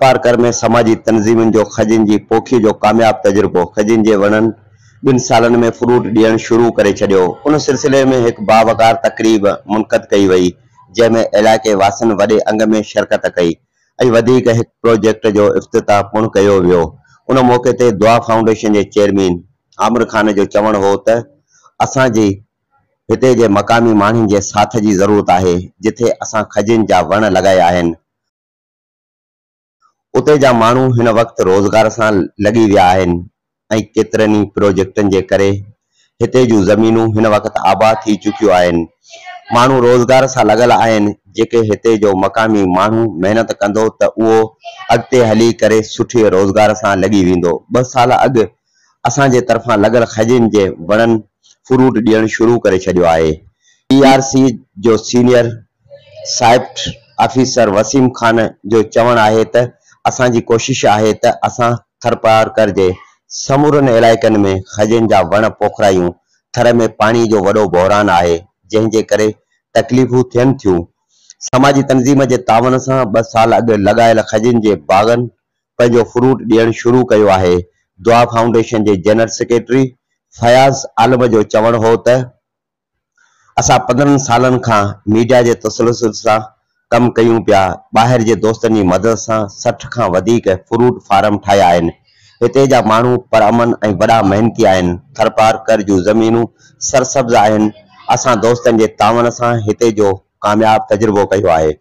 ٿرپارڪر ۾ سماجي تنظيمن جو کجين جي پوکي جو ڪامياب تجربو، کجين جي وڻن ٻن سالن ۾ فروٽ ڏيڻ شروع ڪري ڇڏيو. ان سلسلي ۾ هڪ باوقار تقريب منعقد ڪئي وئي، جنهن ۾ علائقي واسين وڏي انگ ۾ شرڪت ڪئي ۽ وڌيڪ هڪ پروجيڪٽ جو افتتاح پڻ ڪيو ويو. ان موقعي تي دعا فائونڊيشن جي چيئرمين عامر خان جو چوڻ هو ته اسان جي هتي جي مقامي ماڻهن جي ساٿ جي ضرورت آهي، جتي اسان کجين جا وڻ لڳايا آهن، اتي جا ماڻهو هن وقت روزگار سان لڳي ويا آهن ۽ ڪيترن ئي پروجيڪٽن جي ڪري هتي جون زمينون هن وقت آباد ٿي چڪيون آهن. ماڻهو روزگار سان لڳل آهن، جيڪي هتي جو مقامي ماڻهو محنت ڪندو ته اهو اڳتي هلي ڪري سٺي روزگار سان لڳي ويندو. ٻه سال اڳ اسان جي طرفان لڳل کجين جي وڻن فروٽ ڏيڻ شروع ڪري ڇڏيو آهي. پي آر سي جو senior site officer Waseem Khan جو چوڻ آهي ته اسان جي ڪوشش آهي ته اسان ٿرپارڪر جي سمورن علائقن ۾ کجين جا وڻ پوکرايون، ٿر ۾ پاڻي جو وڏو بحران آهي جنهن جي ڪري تڪليفون ٿين ٿيون، سماجي تنظيم جي تعاون سان ٻه سال اڳ لڳايل کجين جي باغن پنهنجو فروٽ ڏيڻ شروع ڪيو آهي. دعا فائونڊيشن جي جنرل سيڪريٽري فياض عالم جو چوڻ هو ته اسان 15 سالن کان ميڊيا جي تسلسل سان ڪم ڪيون پيا، ٻاهر جي دوستن جي مدد سان 60 کان وڌيڪ فروٽ فارم ٺاهيا آهن، هتي جا ماڻهو پرامن ۽ وڏا محنتي آهن، ٿرپارڪر جون زمينون سرسبز آهن، اسان دوستن جي تعاون سان هتي جو ڪامياب تجربو ڪيو آهي.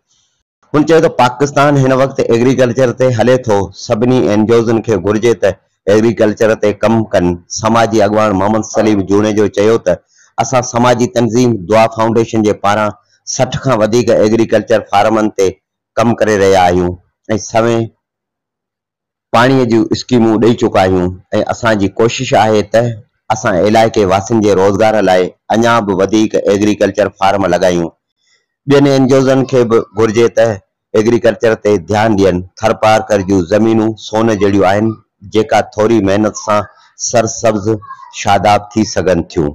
هن چيو ته پاڪستان هن وقت ايگريڪلچر تي هلي ٿو، سڀني اين جي اوزن کي گهرجي ته ايگريڪلچر تي ڪم ڪن. سماجي اڳواڻ محمد سليم جوڻيجو چيو ته اسان سماجي تنظيم دعا فائونڊيشن جي پاران 60 کان وڌيڪ ايگريڪلچر فارمن تي ڪم ڪري رهيا آهيون ۽ سوين پاڻي جون اسڪيمون ڏئي چڪا آهيون ۽ اسان جي ڪوشش آهي ته اسان علائقي واسين جي روزگار لاء اڃا به وڌيڪ ايگريڪلچر فارم لڳايون. ٻين اين جي اوزن کي به گهرجي ته ايگريڪلچر تي ڌيان ڏين. ٿرپارڪر جون زمينون سون جهڙيون آهن جيڪا ٿوري محنت سان سرسبز شاداب ٿي سگهن ٿيون.